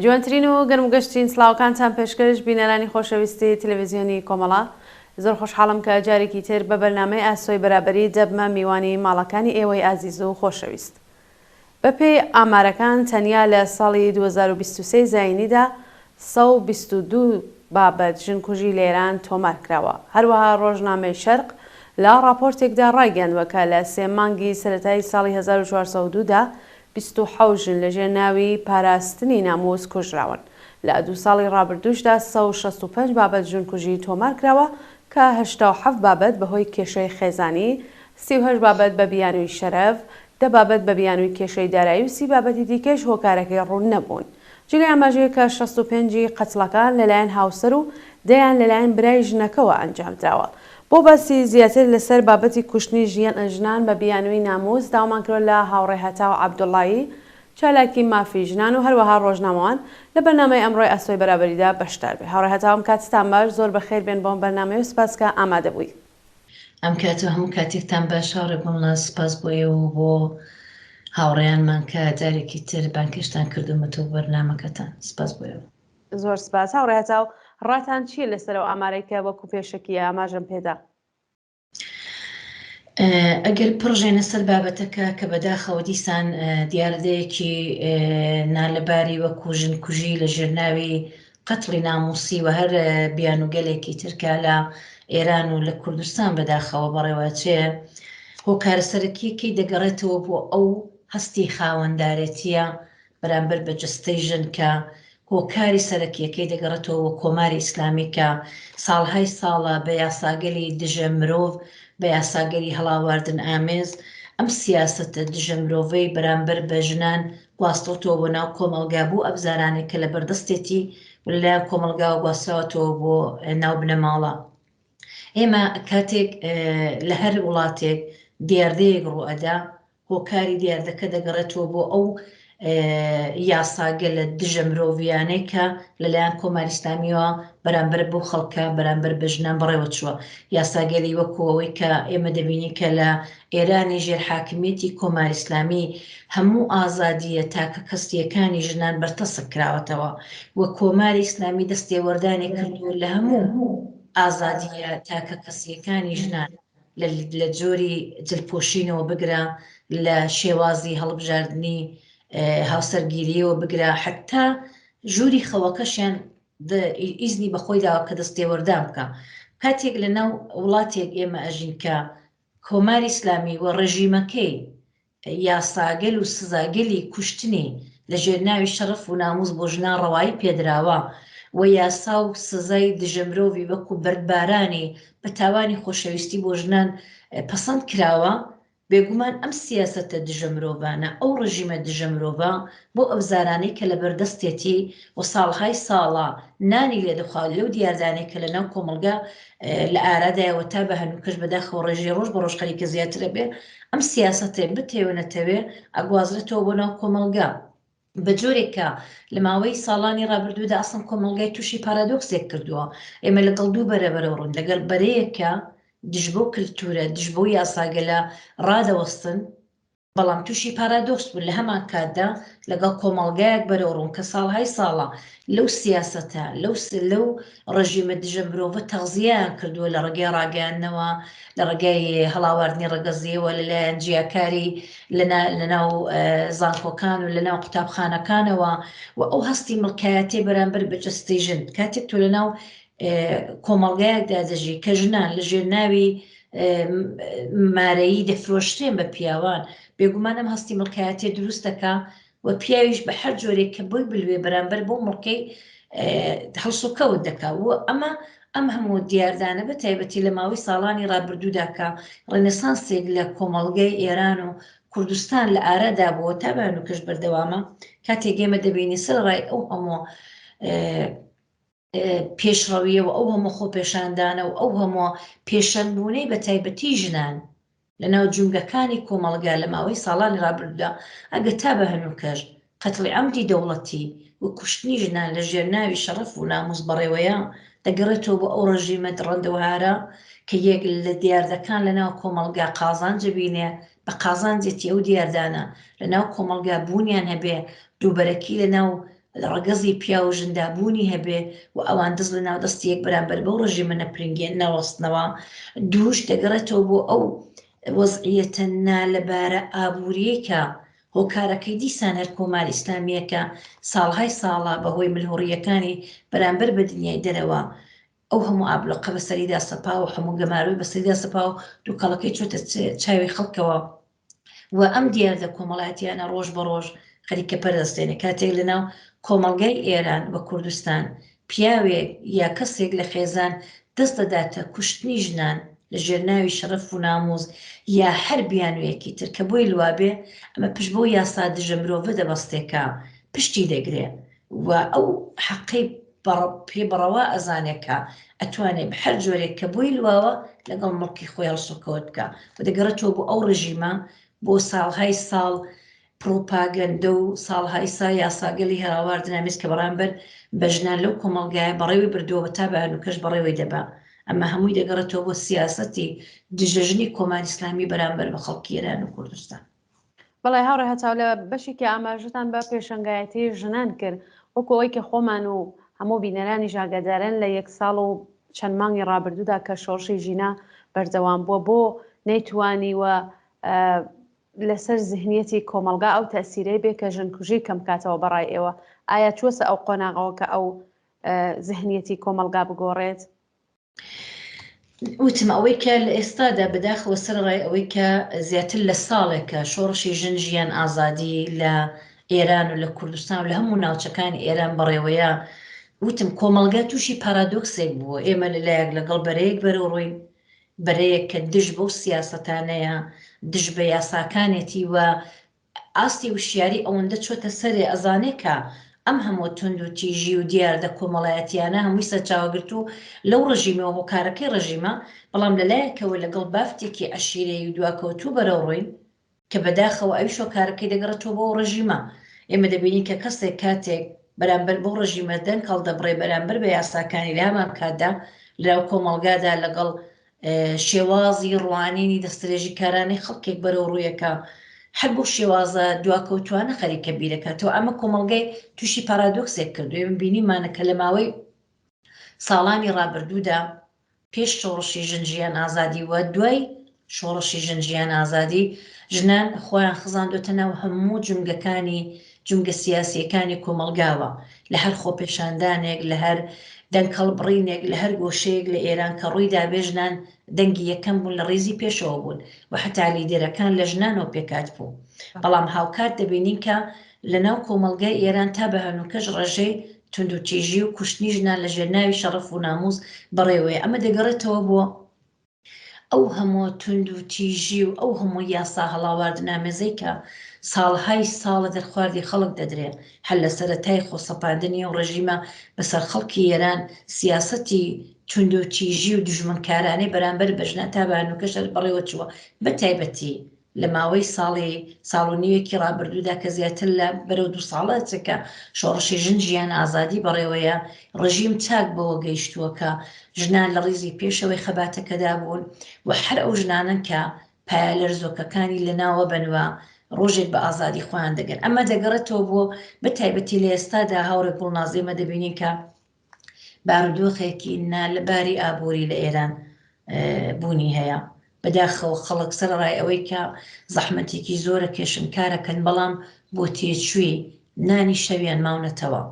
جوانترین و گەرموگەشترین سڵاوەکانتان پێشکەش بینەرانی خۆشەویستی تەلەڤیزیۆنی کۆمەڵە. زۆر خۆشحاڵم کە جارێکی تر بە بەرنامەی ئاسۆی بەرابەری دەبمە میوانی ماڵەکانی ئێوەی ئازیز و خۆشەویست. بەپێی ئامارەکان تەنیا لە ساڵی 2023 زایینیدا 122 بابەت ژنکوژی لە ئێران تۆمار کراوە. هەروەها ڕۆژنامەی شەرق لە ڕاپۆرتێکدا ڕایگەیاندوە کە لە سێ مانگی سەرەتای ساڵی 1402 دا 27 ژن لەژێر ناوی پاراستنی ناموس کوژراون. لە دوو ساڵی ڕابردووشدا 165 بابەت ژنکوژی تۆمار کراوە کە 87 بابەت بەهۆی کێشەی خێزانی، 38 بابەت بە بیانووی شەرەف، دە بابەت بە بیانووی کێشەی دارایی و سی بابەتی دیکەیش هۆکارەکەی ڕوون نەبوون. جێگای ئاماژەیە کە 65 ی قەتڵەکان لەلایەن هاوسەر و دەیان لەلایەن برای ژنەکەوە ئەنجامدراوە. بۆ باسی زیاتر لەسەر بابەتی کوشتنی ژنان بە بیانووی ناموس داوامان کردوە لە هاوڕێ هەتاو عەبدوڵایی چالاکی مافی ژنان و هەروەها ڕۆژنامەوان لە بەرنامەی ئەمڕۆی ئاسۆی بەرابەریدا بەشدار بێ. هاوڕێ هەتاو ئەم کاتتان باش، زۆر بەخێر بێن بۆ ئەم بەرنامەیە و سپاس کە ئامادە بووی. ئەم کات و هەموو کاتێکتان باش هاوڕێ گوڵناز، سپاس بۆ ئێوە و بۆ هاوڕێیانمان کە جارێکی تر بانگهێشتان کردوومەتەوە بۆ بەرنامەکەتان. سپاس بۆ ئێوە. زۆر سپاس هاوڕێ هەتاو، ڕاتان چییە لەسەر ئەو ئامارەی کە وەکو پێشەکی ئاماژەم پێدا؟ ئەگەر پڕژێنە سەر بابەتەکە کە بەداخەوە دیسان دیاردەیەکی نالەباری وەکو ژنکوژی لە ژێر ناوی قەتڵی ناموسی و هەر بیانوگەلێکی تر کە لە ئێران و لە کوردستان بەداخەوە بەڕێوەچێ هۆکارە سەرەکیەکەی دەگەڕێتەوە بۆ ئەو هەستی خاوەندارێتیە بەرامبەر بە جەستەی ژن کە هۆکاری سەرەکیەکەی دەگەڕێتەوە بۆ کۆماری ئیسلامی کە ساڵهای ساڵە بە یاساگەلی دژە مرۆڤ، بە یاساگەلی هەڵاواردن ئامێز ئەم سیاسەتە دژە مرۆڤەی بەرامبەر بە ژنان گواستۆتەوە بۆ ناو کۆمەڵگا بۆ ئەبزارانێک کە لەبەردەستێتی و لەلایەن کۆمەڵگاوە گواستراوەتەوە بۆ ناو بنەماڵە. ئێمە کاتێک لە هەر وڵاتێک دیاردەیەک ڕووئەدا هۆکاری دیاردەکە دەگەڕێتەوە بۆ ئەو یاساگەلە دژە مرۆڤیانەی کە لەلایەن کۆماری ئیسلامیەوە بەرامبەر بەو خەڵکە بەرامبەر بە ژنان بەڕێوە چووە یاساگەلی وەکو ئەوەی کە ئێمە دەبینین کە لە ئێرانی ژێر حاکمیەتی کۆماری ئیسلامی هەموو ئازادییە تاکەکەسییەکانی ژنان بەرتەسک کراوەتەوە و کۆماری ئیسلامی دەستێوەردانی کردووە لە هەموو ئازادییە تاکەکەسییەکانی ژنان لە جۆری جلپۆشینەوە بگرە لە شێوازی هەڵبژاردنی هاوسەرگیریەوە بگرە حتا ژووری خەوەکەشیان ئیزنی بەخۆی داوە کە دەستێوەردان بکە کاتێک لە ناو وڵاتێک ئێمە ئەژین کە کۆماری ئیسلامی و ڕژیمەکەی یاساگەل و سزاگەلی کوشتنی لە ژێر ناوی شەڕەف و ناموس بۆ ژنان ڕەوایی پێدراوە و یاسا و سزای دژە مرۆڤی وەکو بەردبارانی بە تاوانی خۆشەویستی بۆ ژنان پەسەند کراوە، بێگومان ئەم سیاسەتە دژە مرۆڤانە، ئەو ڕژیمە دژە مرۆڤە بۆ ئەبزارانەی کە لەبەردەستێتی و ساڵهای ساڵە نانی لێ دەخوا لەو دیاردانەی کە لەناو کۆمەڵگا لە ئارادایە و تا بە هەنووکەش بەداخەوە ڕێژەی ڕۆژ بە ڕۆژ خەریکە زیاتر ئەبێ، ئەم سیاسەتە بتەوێ نەتەوێ ئەگوازرێتەوە بۆ ناو کۆمەڵگا بە جۆرێک کە لە ماوەی ساڵانی ڕابردوودا ئەسڵەن کۆمەڵگای تووشی پارادۆکسێک کردووە ئێمە لەگەڵ دوو بەرە بەرەو ڕوون لەگەڵ بەرەیەک کە دژ بەو کلتورە دژ بەو یاساگەلە ڕادەوەستن بەڵام تووشی پارادۆکس بوون لە هەمان کاتدا لەگەڵ کۆمەڵگایەک بەرەو ڕوون کە ساڵهای ساڵە لەو سیاسەتە لەو لەو ڕژیمە دژە مرۆڤە تەغزیەیان کردووە لە ڕێگای ڕاگەیاندنەوە لە ڕێگای هەڵاواردنی ڕەگەزیەوە لەلایەن جیاکاری لەناو زانکۆکان و لەناو قوتابخانەکانەوە و ئەو هەستی مڵکایەتی بەرامبەر بە جەستەی ژن کاتێک تۆ لەناو کۆمەڵگایەکدا دەژی کە ژنان لە ژێر ناوی مارەیی دەفرۆشرێن بە پیاوان بێگومان ئەم هەستی مڵکایەتیە دروست دەکا و پیاویش بە هەر جۆرێک کە بۆی بلوێ بەرامبەر بۆ مڵکەی هەڵسوکەوت دەکا و ئەمە ئەم هەموو دیاردانە بە تایبەتی لە ماوەی ساڵانی ڕابردوودا کە ڕێنسانسێک لە کۆمەڵگەی ئێران و کوردستان لە ئارادا بووە تا بە هەنووکەش بەردەوامە کاتێک ئێمە دەبینین سەرەڕای ئەو هەموو پێشڕەویە و ئەو هەموو خۆپێشاندانە و ئەو هەموو پێشەنگبوونەی بە تایبەتی ژنان لە ناو جومگەکانی کۆمەڵگا لە ماوەی ساڵانی ڕابردوودا ئەگەر تا بە هەنووکەش قەتڵی عەمدی دەوڵەتی و کوشتنی ژنان لە ژێر ناوی شەڕەف و نامووس بەڕێوەیە دەگەڕێتەوە بۆ ئەو ڕژیمە دڕندە و هارە کە یەک لە دیاردەکان لە ناو کۆمەڵگا قازانج ئەبینێ بە قازانجێتی ئەو دیاردانە لە ناو کۆمەڵگا بوونیان هەبێ دووبەرەکی لە ناو. لە ڕەگەزی پیاو و ژندا بوونی هەبێ و ئەوان دەست لە ناو دەستی یەک بەرامبەر بەو ڕژیمە نەپرینگێ نەوەستنەوە. دووش دەگەڕێتەوە بۆ ئەو وەزعیەتە نالەبارە ئابووریەی کە هۆکارەکەی دیسان هەر کۆماری ئیسلامییە کە ساڵهای ساڵە بە هۆی ملهوڕییەکانی بەرامبەر بە دنیای دەرەوە ئەو هەموو ئابلۆقە بەسەریدا سەپاوە و هەموو گەمارۆی بەسەریدا سەپاوە و دووکەڵەکەی چۆتە چاوی خەڵکەوە و ئەم دیاردە کۆمەڵایەتیانە ڕۆژ بە ڕۆژ خەریکە پەرەدەستێنێ. کاتێک لەناو کۆمەڵگای ئێران و کوردستان پیاوێک یا کەسێک لە خێزان دەست دەداتە کوشتنی ژنان لە ژێر ناوی شەرەف و ناموس یا هەر بیانوویەکی تر کە بۆی لوابێ، ئەمە پشت بەو یاسا دژە مرۆڤە دەبەستێ کە پشتی دەگرێ و ئەو حەقەی پێ بە ڕەوا ئەزانێ کە ئەتوانێ بە هەر جۆرێک کە بۆی لواوە لەگەڵ مڵکی خۆی هەڵسوکەوت بکا و دەگەڕێتەوە بۆ ئەو ڕژیمە بۆ ساڵهای ساڵ پڕوپاگەندە و ساڵهای سا یاساگەلی هەراواردنامیز کە بەڕامبەر بە ژنان لەو کۆمەڵگایە بەڕێوەی بردووە و تا بە هەنووکەش بەڕێوەی دەبا. ئەمە هەمووی دەگەڕێتەوە بۆ سیاسەتی دژەژنی کۆماری ئیسلامی بەرامبەر بە خەڵکی ئێران و کوردستان. بەڵێ هاوڕێ هەتاو لە بەشێکی ئاماژەتان بە پێشەنگایەتی ژنان کرد وەکو ئەوەی کە خۆمان و هەموو بینەرانیش ئاگادارن لە یەک ساڵ و چەند مانگی ڕابردوودا کە شۆڕشی ژینا بەردەوام بووە بۆ نەیتوانیوە لەسەر زهنیەتی کۆمەڵگا ئەو تەسیرەی بێ کە ژنکوژی کەم بکاتەوە بەڕای ئێوە ئایا چووەسە ئەو قۆناغەوە کە ئەو زهنیەتی کۆمەڵگا بگۆڕێت؟ وتم ئەوەی کە لە ئێستادا بەداخەوە سەرەڕای ئەوەی کە زیاتر لە ساڵێکە شۆڕشی ژن ژیان ئازادی لە ئێران و لە کوردستان و لە هەموو ناوچەکانی ئێران بەڕێوەیە وتم کۆمەڵگا تووشی پارادۆکسێک بووە ئێمە لەلایەک لەگەڵ بەرەیەک بەرەو ڕووین بەرەیەک کە دژ بەو سیاسەتانەیە دژ بە یاساکانێتی و ئاستی وشیاری ئەوەندە چۆتە سەرێ ئەزانێ کە ئەم هەموو توند و تیژی و دیاردە کۆمەڵایەتیانە هەمووی سەرچاوەگرتوو لەو ڕژیمە و هۆکارەکەی ڕژیمە، بەڵام لە لایەکەوە لەگەڵ بافتێکی عەشیرەیی و دواکەوتوو بەرەوڕووین کە بەداخەوە ئەویش هۆکارەکەی دەگەڕێتەوە بۆ ئەو ڕژیمە. ئێمە دەبینین کە کەسێک کاتێک بەرامبەر بەو ڕژیمە دەنگ هەڵدەبڕێ بەرامبەر بە یاساکانی لە هەمانکاتدا لەناو کۆمەڵگادا لەگەڵ شێوازی ڕوانینی دەستدرێژیکارانەی خەڵکێک بەرەو ڕوویەکە هەر بەو شێوازە دواکەوتوانە خەریکە بیرەکاتەوە ئەمە کۆمەڵگای تووشی پارادۆکسێک کردو ئێمە بینیمانە کە لە ماوەی ساڵانی ڕابردوودا پێش شۆڕشی ژن ژیان ئازادی و دوای شۆڕشی ژن ژیان ئازادی ژنان خۆیان خزاندۆتە ناو هەموو جومگەکانی جومگە سیاسییەکانی کۆمەڵگاوە، لە هەر خۆپێشاندانێک، لە هەر دەنگ هەڵبڕینێک، لە هەر گۆشەیەک لە ئێران کە ڕووی دابێ ژنان دەنگی یەکەم بوون، لە ڕیزی پێشەوە بوون و حەتا لیدەرەکان لە ژنانەوە پێکهاتبوو. بەڵام هاوکات دەبینین کە لە ناو کۆمەڵگای ئێران تا بە هەنووکەش ڕێژەی توندوتیژی و کوشتنی ژنان لە ژێر ناوی شەڕەف و نامووس بەڕێوەیە. ئەمە دەگەڕێتەوە بۆ ئەو هەموو توندوتیژی و ئەو هەموو یاسا هەڵاواردنامێزەی کە ساڵهای ساڵە دەرخواردی خەڵک دەدرێ، هەر لە سەرەتای خۆسەپاندنی ئەو ڕێژیمە بەسەر خەڵکی ئێران، سیاسەتی توندوتیژی و دوژمنکارانەی بەرامبەر بە ژنان تا بە هەنووکەش هەر بەڕێوە چووە، بەتایبەتی لە ماوەی ساڵی ساڵ و نیوێکی ڕابردوودا کە زیاتر لە بەرەو دوو ساڵە ئەچێ کە شۆڕشی ژن ژیان ئازادی بەڕێوەیە، ڕژیم چاک بەوە گەیشتووە کە ژنان لە ڕیزی پێشەوەی خەباتەکەدا بوون و هەر ئەو ژنانەن کە پایە لەرزۆکەکانی لەناوە بەن و ڕۆژێک بە ئازادی خۆیان دەگەن. ئەمە دەگەڕێتەوە بۆ بە تایبەتی لە ئێستادا هاوڕێ گوڵناز ئێمە دەبینین کە بارودۆخێکی نالەباری ئابووری لە ئێران بوونی هەیە. بەداخەوە خەڵک سەرەڕای ئەوەی کە زەحمەتێکی زۆرە کێشن کارەکەن بەڵام بۆ تێچووی نانی شەویان ماونەتەوە.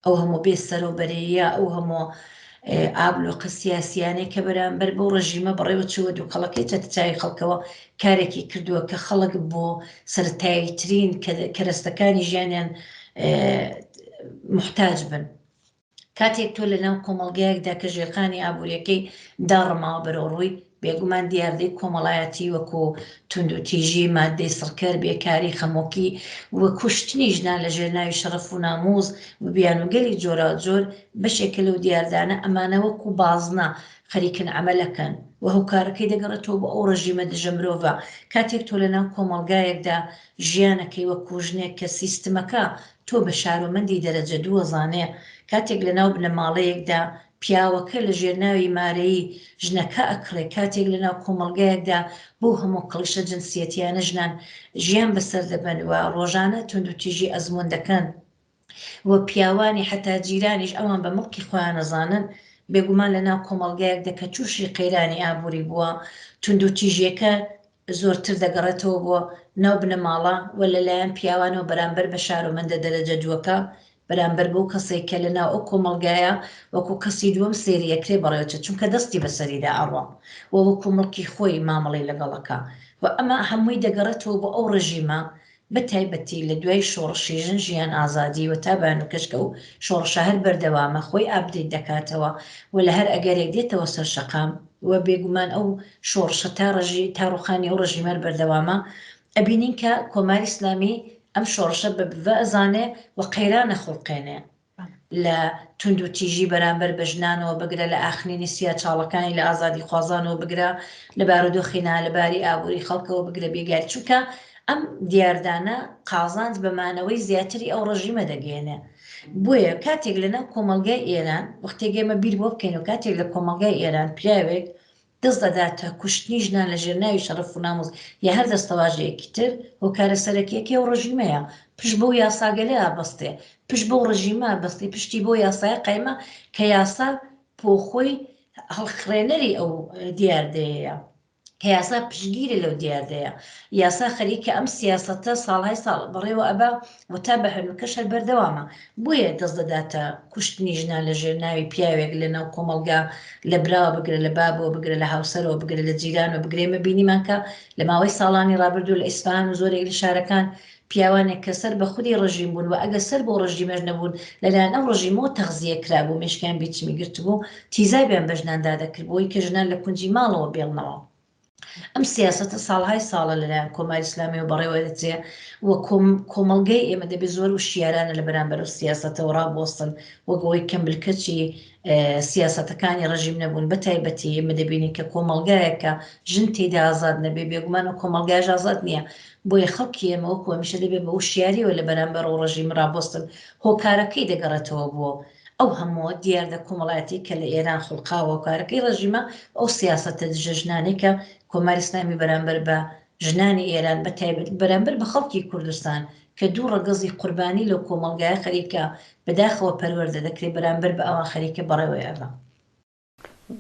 ئەو هەموو بێ سەرەوبەرەییە، ئەو هەموو ئابلۆقە سیاسیانەی کە بەرامبەر بەو ڕژیمە بەڕێوە چووە دووکەڵەکەی چەتە چاوی خەڵکەوە کارێکی کردووە کە خەڵک بۆ سەرەتاییترین کەرەستەکانی ژیانیان موحتاج بن. کاتێک تۆ لەناو کۆمەڵگایەکدا کە ژێرخانی ئابووریەکەی داڕماوە بەرەو ڕووی، بێگومان دیاردەی کۆمەڵایەتی وەکو توندوتیژی، ماددەی سڕکەر، بێکاری، خەمۆکی و کوشتنی ژنان لە ژێر ناوی شەڕەف و نامووس و بیانووگەلی جۆراوجۆر بەشێکە لەو دیاردانە، ئەمانە وەکو بازنە خەریکن عەمەلەکەن و هۆکارەکەی دەگەڕێتەوە بۆ ئەو ڕژیمە دژە مرۆڤە. کاتێک تۆ لەناو کۆمەڵگایەکدا ژیانەکەی وەکو ژنێک کە سیستمەکە تۆ بە شارۆمەندی دەرەجە دوو ئەزانێ، کاتێک لە ناو بنەماڵەیەکدا پیاوەکە لە ژێر ناوی مارەیی ژنەکە ئەکڕێ، کاتێک لە ناو کۆمەڵگایەکدا بەو هەموو کڵیشە جنسیەتیانە ژنان ژیان بەسەر دەبەن و ڕۆژانە توندوتیژی ئەزموون دەکەن. و پیاوانی حەتا جیرانیش ئەوان بە مڵکی خۆیان ئەزانن، بێگومان لە ناو کۆمەڵگایەکدا کە تووشی قەیرانی ئابووری بووە، توندوتیژیەکە زۆرتر دەگەڕێتەوە بۆ ناو بنەماڵە و لە لایەن پیاوانەوە بەرامبەر بە شارۆمەندە دەرەجە دووەکە، بەرامبەر بەو کەسەی کە لە ناو ئەو کۆمەڵگایە وەکوو کەسی دووەم سەیری ئەکرێ بەڕێوەچێت، چونکە دەستی بەسەریدا ئەڕوا و وەکوو مڵکی خۆی مامەڵەی لەگەڵ ئەکا و ئەمە هەمووی دەگەڕێتەوە بۆ ئەو ڕژیمە بە تایبەتی لە دوای شۆڕشی ژن ژیان ئازادی و تا بانوکەش کە ئەو شۆڕشە هەر بەردەوامە خۆی update دەکاتەوە و لە هەر ئەگەرێک دێتەوە سەر شەقام و بێگومان ئەو شۆڕشە تا ڕژی تا ڕوخانی ئەو ڕژیمە هەر بەردەوامە ئەبینین کە کۆماری ئیسلامی ئەم شۆڕشە بە بڤە ئەزانێ و قەیران ئەخوڵقێنێ. لە توندوتیژی بەرامبەر بە ژنانەوە بگرە، لە ئاخنینی سیاچاڵەکانی لە ئازادیخوازانەوە بگرە، لە بارودۆخی نالەباری ئابووری خەڵکەوە بگرە بێگاری، چونکە ئەم دیاردانە قازانج بە مانەوەی زیاتری ئەو ڕژیمە دەگەیەنێ. بۆیە کاتێک لەناو کۆمەڵگای ئێران، وەختێک ئێمە بیر بۆ بکەینەوە کاتێک لە کۆمەڵگای ئێران پیاوێک دەست دەداتە کوشتنی ژنان لە ژێر ناوی شەڕەف و ناموس یا هەر دەستەواژەیەکی تر، هۆکارە سەرەکییەکەی ئەو ڕژیمەیە، پشت بەو یاساگەلە ئەبەستێ، پشت بەو ڕژیمە ئەبەستێ، پشتی بەو یاسایە قایمە کە یاسا بۆ خۆی هەڵخڕێنەری ئەو دیاردەیەیە، کە یاسا پشتگیرە لەو دیاردەیە، یاسا خەریکە ئەم سیاسەتە ساڵهای ساڵ بەڕێوە ئەبا و تا بە هەنووکەش هەر بەردەوامە، بۆیە دەست دەداتە کوشتنی ژنان لە ژێر ناوی پیاوێک لە ناو کۆمەڵگا لە براوە بگرە لە بابەوە بگرە لە هاوسەرەوە بگرە لە جیرانەوە بگرە ئێمە بینیمان کە لە ماوەی ساڵانی ڕابردوو لە ئیسفەهان و زۆرێک لە شارەکان پیاوانێک کە سەر بە خودی ڕژیم بوون و ئەگەر سەر بەو ڕژیمەش نەبوون لەلایەن ئەو ڕژیمەوە تەغزیە کرابوو مێشکیان بیچمی گرتبوو تیزابیان بە ژنان دادەکرد بۆی کە ژنان لە کونجی ماڵەوە بێڵنەوە. ئەم سیاسەتە ساڵهای ساڵە لەلایەن کۆماری ئیسلامیەوە بەڕێوە دەچێ و کۆمەڵگەی ئێمە دەبێ زۆر وشیارانە لە بەرامبەر ئەو سیاسەتەوە ڕابوەستن وەک ئەوەی کە ملکەچی سیاسەتەکانی ڕژیم نەبوون بە تایبەتی ئێمە دەبینین کە کۆمەڵگایەک کە ژن تێیدا ئازاد نەبێ بێگومان ئەو کۆمەڵگایش ئازاد نییە بۆیە خەڵکی ئێمە وەکو هەمیشە دەبێ بە وشیاریەوە لە بەرامبەر ئەو ڕژیم ڕابوەستن هۆکارەکەی دەگەڕێتەوە بۆ ئەو هەمووە دیاردە کۆمەڵایەتیەی کە لە ئێران خوڵقاوە هۆکارەکەی ڕژیمە و ئەو سیاسەتە دژە ژنانەی کە کۆماری ئیسلامی بەرامبەر بە ژنانی ئێران بە تایبەت بەرامبەر بە خەڵکی کوردستان کە دوو ڕەگەزی قوربانی لەو کۆمەڵگایە خەریکە بەداخەوە پەروەردە دەکرێ بەرامبەر بە ئەوان خەریکە بەڕێوەی ئەبا.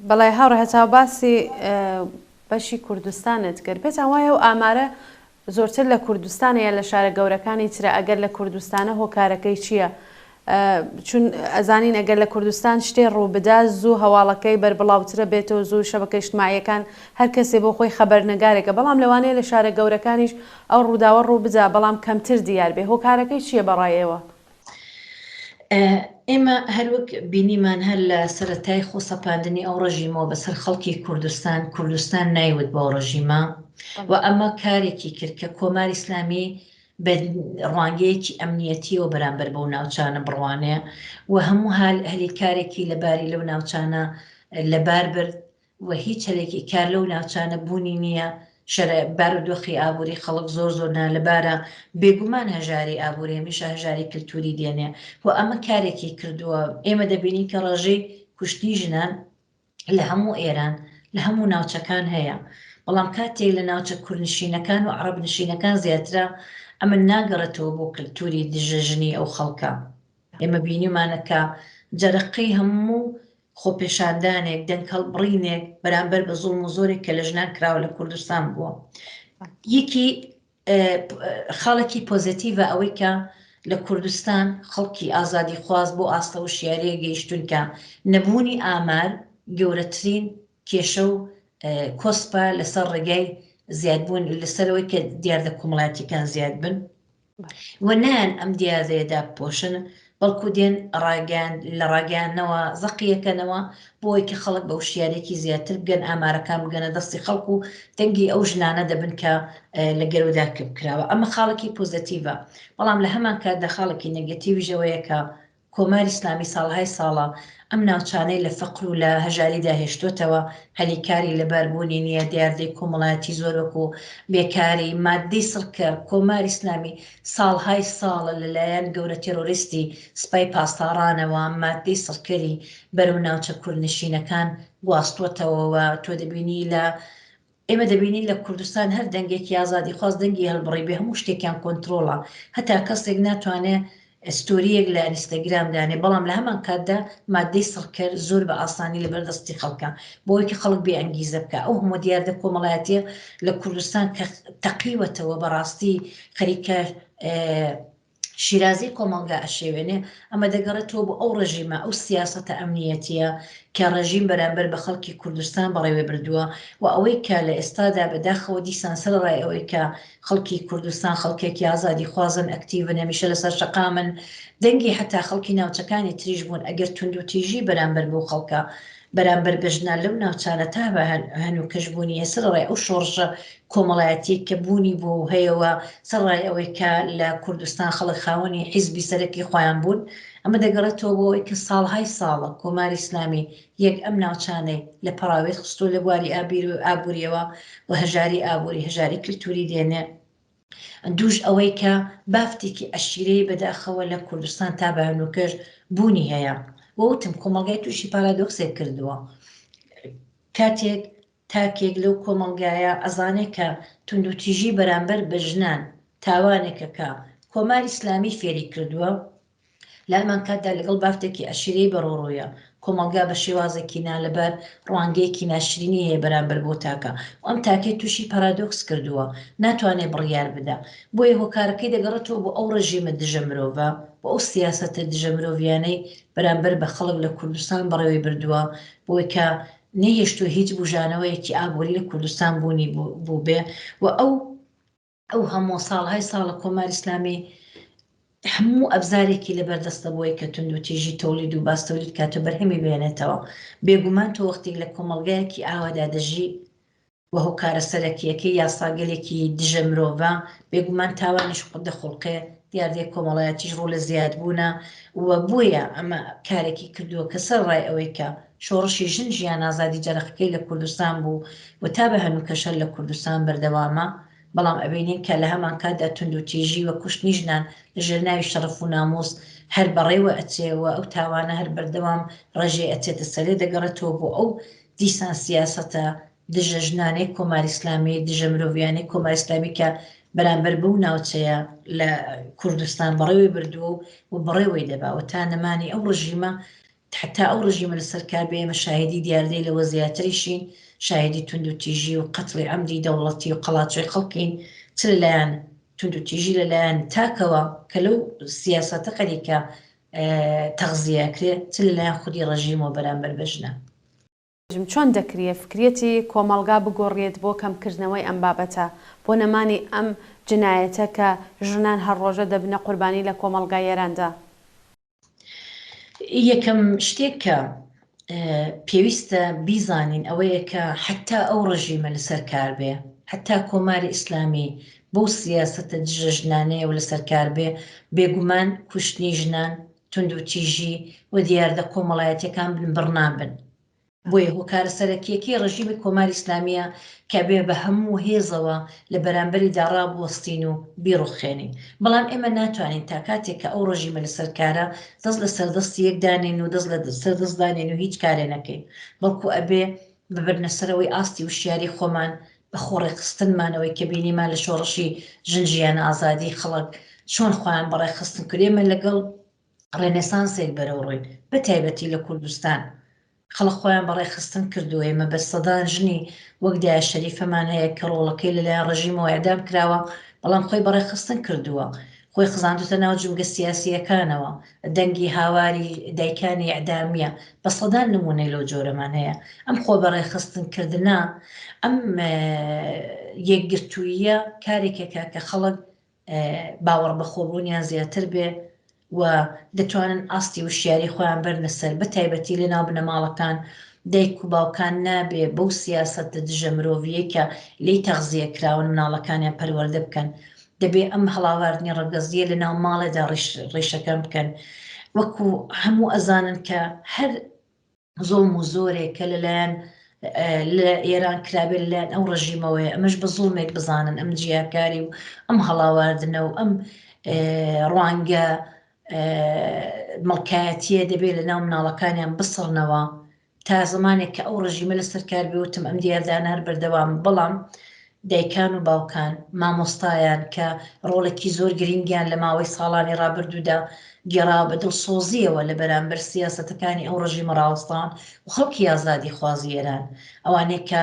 بەڵێ هاوڕێ هەتاو باسی بەشی کوردستانت کرد پێتان وایە ئەو ئامارە زۆرتر لە کوردستانە یا لە شارە گەورەکانی ترە ئەگەر لە کوردستانە هۆکارەکەی چییە؟ چون ئەزانین ئەگەر لە کوردستان شتێ ڕووبدا زوو هەواڵەکەی بەربڵاوترە بێتەوە زوو شەبەکە ئیجتماعیەکان هەر کەسێ بۆ خۆی خەبەرنگارێکە بەڵام لەوانەیە لە شارە گەورەکانیش ئەو ڕووداوە ڕووبدا بەڵام کەمتر دیار بێ هۆکارەکەی چییە بەڕای ئێوە؟ ئێمە هەروەک بینیمان هەر لە سەرەتای خۆ سەپاندنی ئەو ڕژیمەوە بەسەر خەڵکی کوردستان، کوردستان نایوت بەو ڕژیمە و ئەمە کارێکی کرد کە کۆماری ئیسلامی بە ڕوانگەیەکی ئەمنیەتیەوە بەرامبەر بەو ناوچانە بڕوانێ و هەموو هەلی کارێکی لەباری لەو ناوچانە لەبار برد و هیچ هەلێکی کار لەو ناوچانە بوونی نییە، شەرە بارودۆخی ئابووری خەڵک زۆر زۆر نالەبارە، بێگومان هەژاری ئابووری هەمیشە هەژاری کلتووری دێنێ و ئەمە کارێکی کردووە، ئێمە دەبینین کە ڕێژەی کوشتنی ژنان لە هەموو ئێران لە هەموو ناوچەکان هەیە، بەڵام کاتێک لە ناوچە کوردنشینەکان و عەڕەبنشینەکان زیاترە، ئەمە ناگەڕێتەوە بۆ کلتووری دژە ژنی ئەو خەڵکە. ئێمە بینیومانە کە جەرەقەی هەموو خۆپێشاندانێک، دەنگهەڵبڕینێک بەرامبەر بە زوڵم و زۆرێک کە لە ژنان کراوە لە کوردستان بووە. یەکی خاڵێکی پۆزەتیڤە ئەوەی کە لە کوردستان خەڵکی ئازادیخواز بۆ ئاستە وشیارییە گەیشتوون کە نەبوونی ئامار گەورەترین کێشە و کۆسپە لەسەر ڕێگای زیادبوون لەسەرەوەی کە دیاردە کۆمەڵایەتیەکان زیاد بن. و نایەن ئەم دیاردەیە دابپۆشن، بەڵکو دێن ڕاگەیاند لە ڕاگەیاندنەوە زەقی ئەکەنەوە بۆ ئەوەی کە خەڵک بە وشیارییەکی زیاتر بگەن، ئامارەکان بگەنە دەستی خەڵک و دەنگی ئەو ژنانە دەبن کە لە گەرودا کپ کراوە. ئەمە خاڵێکی پۆزەتیڤە، بەڵام لە هەمان کاتدا خاڵێکی نێگەتیڤیش ئەوەیە کە کۆماری ئیسلامی ساڵەهای ساڵە ئەم ناوچانەی لە فەقر و لە هەژاریدا هێشتۆتەوە، هەلی کاری لەبار بوونی نییە، دیاردەی کۆمەڵایەتی زۆر وەکوو بێکاری، ماددەی سڕکەر، کۆماری ئیسلامی ساڵهای ساڵە لە لایەن گەورە تێرۆریستی سپای پاسداڕانەوە ماددەی سڕکەری بەرەو ناوچە کوردنشینەکان گواستووەتەوە و تۆ دەبینی لە ئێمە دەبینین لە کوردستان هەر دەنگێکی ئازادیخواز دەنگی هەلبڕیبێ هەموو شتێکیان کۆنترۆڵە هەتا کەسێک ناتوانێ. ستۆرییەک لە ئینستاگرام دانێ، بەڵام لە هەمان کاتدا ماددەی سڕکەر زۆر بە ئاسانی لەبەر دەستی خەڵکە بۆی کە خەڵک بێ ئەنگیزە بکا. ئەو هەموو دیاردە کۆمەڵایەتییە لە کوردستان کە تەقیوەتەوە بەڕاستی خەریکە شیرازەی کۆمەڵگا ئەشێوێنێ، ئەمە دەگەڕێتەوە بۆ ئەو ڕێژیمە، ئەو سیاسەتە ئەمنییەتییە کە ڕێژیم بەرامبەر بە خەڵکی کوردستان بەڕێوەی بردووە و ئەوەی کە لە ئێستادا بە داخەوە دیسان سەرەڕای ئەوەی کە خەڵکی کوردستان خەڵکێکی ئازادیخوازن، ئەکتیڤن، هەمیشە لەسەر شەقامن، دەنگی حەتا خەڵکی ناوچەکانی تریش بوون، ئەگەر توندوتیژی بەرامبەر بەو خەڵکە، بەرامبەر بە ژنان لەو ناوچانە تا هەنووکەش بوونی هەیە، سەرەڕای ئەو شۆڕشە کۆمەڵایەتیەی کە بوونی بووە و هەیە و سەرەڕای ئەوەی کە لە کوردستان خەڵک خاوەنی حیزبی سەرەکی خۆیان بوون، ئەمە دەگەڕێتەوە بۆ ئەوەی کە ساڵهای ساڵە کۆماری ئیسلامی یەک ئەم ناوچانەی لە پەڕاوێز خستووە لە بواری ئابوورییەوە و هەژاری ئابووری، هەژاری کلتووری دێنێ. دووش ئەوەی کە بافتێکی عەشیرەیی بەداخەوە لە کوردستان تا بە هەنووکەش بوونی هەیە و وتم کۆمەڵگای تووشی پارادۆکسێک کردووە. کاتێک تاکێک لەو کۆمەڵگایە ئەزانێ کە توندوتیژی بەرامبەر بە ژنان تاوانێکە کە کۆماری ئیسلامی فێری کردووە، لە هەمان کاتدا لەگەڵ بافتێکی عەشیرەیی بەرەوڕوویە، کۆمەڵگا بە شێوازێکی نالەبار ڕوانگەیەکی ناشرینی هەیە بەرامبەر بەو تاکە و ئەم تاکەی تووشی پارادۆکس کردووە، ناتوانێ بڕیار بدا. بۆیە هۆکارەکەی دەگەڕێتەوە بۆ ئەو ڕێژیمە دژە مرۆڤە، بۆ ئەو سیاسەتە دژە مرۆڤیانەی بەرامبەر بە خەڵک لە کوردستان بەڕێوەی بردووە، بۆی کە نەیهێشتووە هیچ بوژانەوەیەکی ئابووری لە کوردستان بوونی بووبێ و ئەو ئەو هەموو ساڵهای ساڵە کۆماری ئیسلامی هەموو ئەبزارێکی لەبەر دەستە بۆی کە توندوتیژی تەولید و باز تەولید کات و بەرهەمی بێنێتەوە. بێگومان تۆ وەختێک لە کۆمەڵگایەکی ئاوادا دەژی و هۆکارە سەرەکییەکەی یاساگەلێکی دژە مرۆڤە، بێگومان تاوانیش دەخوڵقێ، دیاردەی کۆمەڵایەتیش ڕوو لە زیادبوونە و بۆیە ئەمە کارێکی کردووە کە سەرەڕای ئەوەی کە شۆڕشی ژن ژیان ئازادی جەرەقەکەی لە کوردستان بوو و تا بە هەنووکەش هەر لە کوردستان بەردەوامە، بەڵام ئەبینین کە لە هەمانکاتدا توندوتیژی و کوشتنی ژنان لە ژێر ناوی شەڕەف و نامووس هەر بەڕێوە ئەچێ و ئەو تاوانە هەر بەردەوام ڕێژەی ئەچێتە سەرێ دەگەڕێتەوە بۆ ئەو دیسان سیاسەتە دژە ژنانەی کۆماری ئیسلامی، دژە مرۆڤیانەی کۆماری ئیسلامی کە بەرامبەر بەو ناوچەیە لە کوردستان بەڕێوەی بردووە و بەڕێوەی دەبا و تا نەمانی ئەو ڕژیمە تا ئەو ڕژیمە لەسەر کار بێ ئێمە شاهیدی دیاردەی لەوە زیاتریشین، شاهیدی توندوتیژی و قەتڵی عەمدی دەوڵەتی و قەڵاچۆی خەڵکین چ لەلایەن توندوتیژی لەلایەن تاکەوە کە لەو سیاسەتە خەریکە تەغزیە ئەکرێ چ لەلایەن خودی ڕژیمەوە بەرامبەر بە ژنان. چۆن دەکریێ فکریەتی کۆمەڵگا بگۆڕیێت بۆ کەمکردنەوەی ئەم بابەتە، بۆ نەمانی ئەم جنایەتە کە ژنان هەر ڕۆژە دەبنە قوربانی لە کۆمەڵگای ئێراندا؟ یەکەم شتێک کە پێویستە بیزانین ئەوەیە کە حەتا ئەو ڕژیمە لەسەر کار بێ، حەتا کۆماری ئیسلامی بەو سیاسەتە دژە ژنانەیەوە لەسەر کار بێ، بێگومان کوشتنی ژنان، توندوتیژی و دیاردە کۆمەڵایەتیەکان بنبڕ نابن. بۆیە هۆکارە سەرەکییەکەی ڕژیمی کۆماری ئیسلامییە کە ئەبێ بە هەموو هێزەوە لە بەرامبەریدا ڕابوەستین و بیڕوخێنین. بەڵام ئێمە ناتوانین تا کاتێک کە ئەو ڕژیمە لەسەر کارە دەست لەسەر دەستی یەک دانێین و دەست لەسەر دەست دانێین و هیچ کارێ نەکەین. بەڵکو ئەبێ بە بردنەسەرەوەی ئاستی وشیاری خۆمان، بە خۆڕێکخستنمان، ئەوەی کە بینیمان لە شۆڕشی ژن ژیان ئازادی خەڵک چۆن خۆیان بەڕێکخستن کرد، ئێمە لەگەڵ ڕێنێسانسێک بەرەوڕووین، بە تایبەتی لە کوردستان خەڵک خۆیان بەڕێکخستن کردووە، ئێمە بە سەدان ژنی وەک دایە شەریفەمان هەیە کە ڕۆڵەکەی لەلایەن ڕژیمەوە ئێعدام کراوە، بەڵام خۆی بەڕێکخستن کردووە، خۆی خزاندووتە ناو جومگە سیاسییەکانەوە، دەنگی هاواری دایکانی ئێعدامییە، بە سەدان نموونەی لەو جۆرەمان هەیە. ئەم خۆبەڕێکخستن کردنە، ئەم یەکگرتووییە کارێکە کە خەڵک باوەڕبەخۆبوونیان زیاتر بێ و دەتوانن ئاستی وشیاری خۆیان بەرنە سەر، بە تایبەتی لە ناو بنەماڵەکان دایک و باوکان نابێ بەو سیاسەتە دژە مرۆڤیەی کە لێی تەغزیە کراون مناڵەکانیان پەروەردە بکەن، دەبێ ئەم هەڵاواردنی ڕەگەزیە لە ناو ماڵێدا ڕیشەکەن بکەن، وەکو هەموو ئەزانن کە هەر زوڵم و زۆرێک کە لەلایەن لە ئێران کرابێت لەلایەن ئەو ڕژیمەوەیە ئەمەش بە زوڵمێک بزانن ئەم جیاکاری و ئەم هەڵاواردنە و ئەم ڕوانگە مڵکایەتیە دەبێت لە ناو مناڵەکانیان بسڕنەوە تا زمانێک کە ئەو ڕژیمە لەسەر کار بێ وتم ئەم دیاردانە هەر بەردەوام بەڵام. دایکان و باوکان، مامۆستایان کە ڕۆڵێکی زۆر گرینگیان لە ماوەی ساڵانی ڕابردوودا گێڕاوە بە دڵسۆزییەوە لە بەرامبەر سیاسەتەکانی ئەو ڕژیمە ڕاوەستاون و خەڵکی ئازادیخوازی ئێران ئەوانەی کە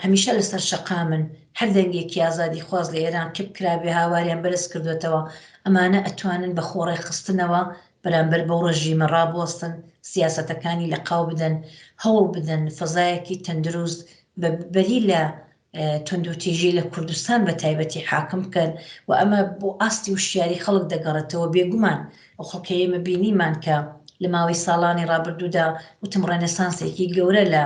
هەمیشە لەسەر شەقامن، هەر دەنگێکی ئازادیخواز لە ئێران کپ کرابێ هاواریان بەرز کردۆتەوە، ئەمانە ئەتوانن بە خۆڕێکخستنەوە بەرامبەر بەو ڕژیمە ڕابوەستن، سیاسەتەکانی لەقاو بدەن، هەوڵ بدەن فەزایەکی تەندروست بە بەری لە توندوتیژی لە کوردستان بە تایبەتی حاکم بکەن و ئەمە بۆ ئاستی وشیاری خەڵک دەگەڕێتەوە، بێگومان ئەو خەڵکەی ئێمە بینیمان کە لە ماوەی ساڵانی ڕابردوودا وتم ڕێنێسانسێکی گەورە لە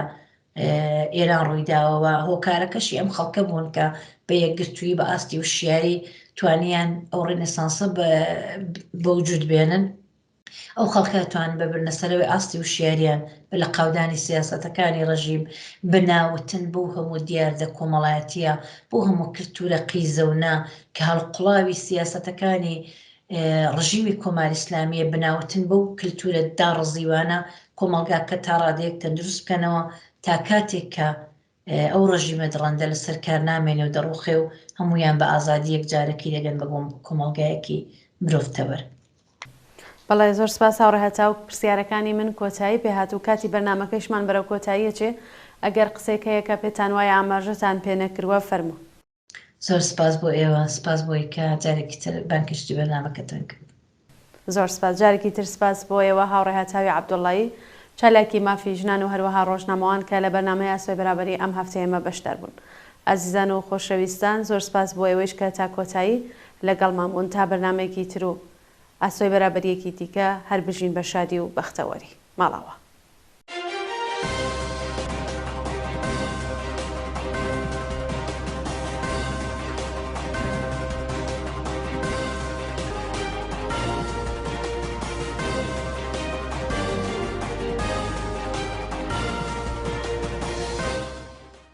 ئێران ڕوویداوە و هۆکارەکەشی ئەم خەڵکە بوون کە بە یەکگرتوویی بە ئاستی وشیاری توانیان ئەو ڕێنێسانسە بەوجود بێنن. ئەو خەڵکە توان ببرنە سەرەوەی ئاستی وشیاریان بە لەقاودانی سیاسەتەکانی ڕژیم، بە ناوتن بەو هەموو دیاردە کۆمەڵایەتییە، بەو هەموو کلتورە قیزەونە کە هەڵقوڵاوی سیاسەتەکانی ڕژیمی کۆماری ئیسلامییە، بە ناوتن بەو کلتورە داڕزیوانە کۆمەڵگاکە تا ڕادەیەک تەندروست بکەنەوە تا کاتێک کە ئەو ڕژیمە دڕەندە لەسەر کار نامێنێ و دەڕوخێ و هەموویان بە ئازادی یەکجارەکی دەگەن بە کۆمەڵگایەکی مرۆڤ تەوەر. بەڵێ زۆر سپاس هاوڕێ هەتاو پرسیارەکانی من کۆتایی پێ هات و کاتی بەرنامەکەیشمان بەرەو کۆتایی ئەچێ ئەگەر قسەیەک هەیە کە پێتان وایە ئاماژەتان پێ نەکروە فەرموو. زۆر سپاس بۆ ئێوە، سپاس بۆی کە جارێکی تر بانگهێشتی بەرنامەکەتان کرد. زۆر سپاس. جارێکی تر سپاس بۆ ئێوە هاوڕێ هەتاوی عەبدوڵڵایی، چالاکی مافی ژنان و هەروەها ڕۆژنامەوان کە لە بەرنامەی ئاسۆی بەرابەری ئەم هەفتەیەمە بەشدار بوون. ئازیزان و خۆشەویستان زۆر سپاس بۆ ئێوەیش کە تا کۆتایی لەگەڵمان بوون. تا بەرنامەیەکی تر و ئاسۆی بەرابەرییەکی دیکە هەر بژین بە شادی و بەختەوەری. ماڵاوا.